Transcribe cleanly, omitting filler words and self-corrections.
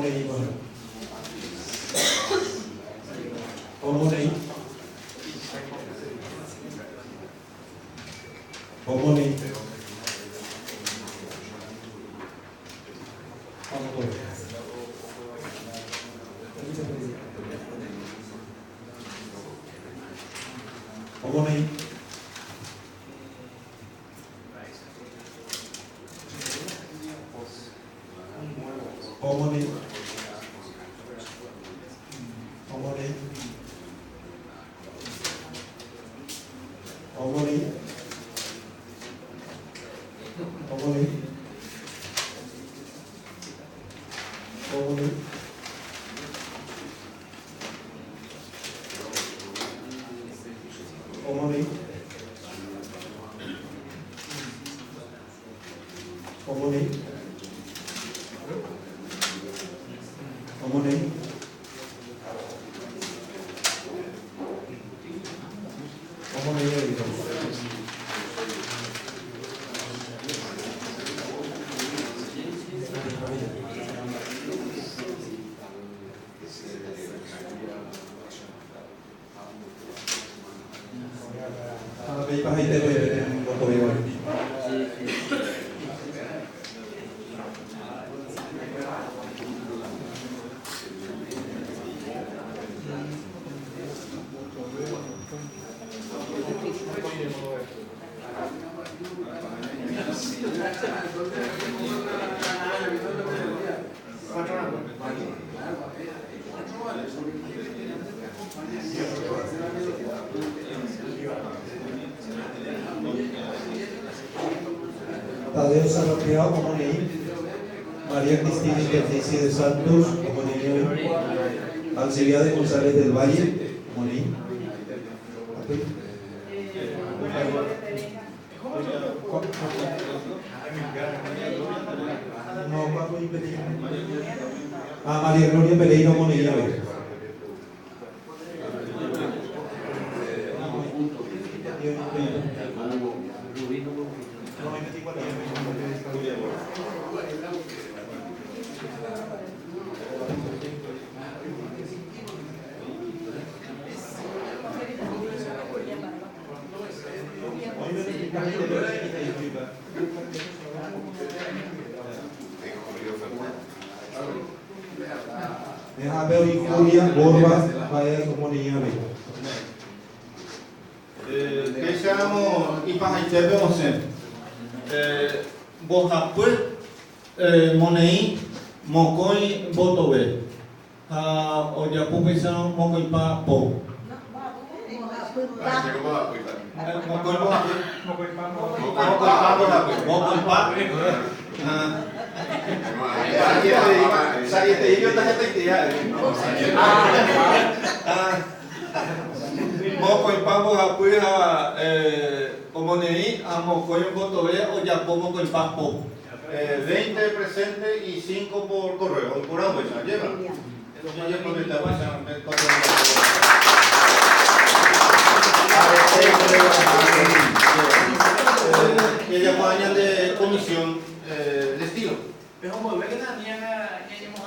Omoneĩva. Omoneĩ. Omoneĩ. Omoneĩ. Omoneĩ. Omoneĩ. Omoneĩ. Omoneĩ. Omoneĩ. Omoneĩ. Omoneĩ. Omoneĩ. Omoneĩ avei. Ha pe ipahaite voi peteĩ mbotovéva rupi. Tadeo Sarratea omoneĩ, María Cristina Interdisi de Santos omoneĩ oĩ, Alcibiades González del Valle omoneĩ. Ha María Gloria Pereira omoneĩ avei. Nehápe oĩ Julia Borba mba'e omoneĩ avei. Péicharamo ipahaitépe osẽ mbohapy moneĩ mokõi mbotove. Ha ojapo upéicharõ mokõipa po. Mokõi mbohapy. Mokõipa mbohapy. Mokõipa. Mokõipa mbohapy ha omoneĩ ha mokõi ombotove ojapo mokõipa po. Veinte presente y cinco por correo. Oiporã upéicha, ajépa? Ojejeporueta upéicha pe cuatro mil.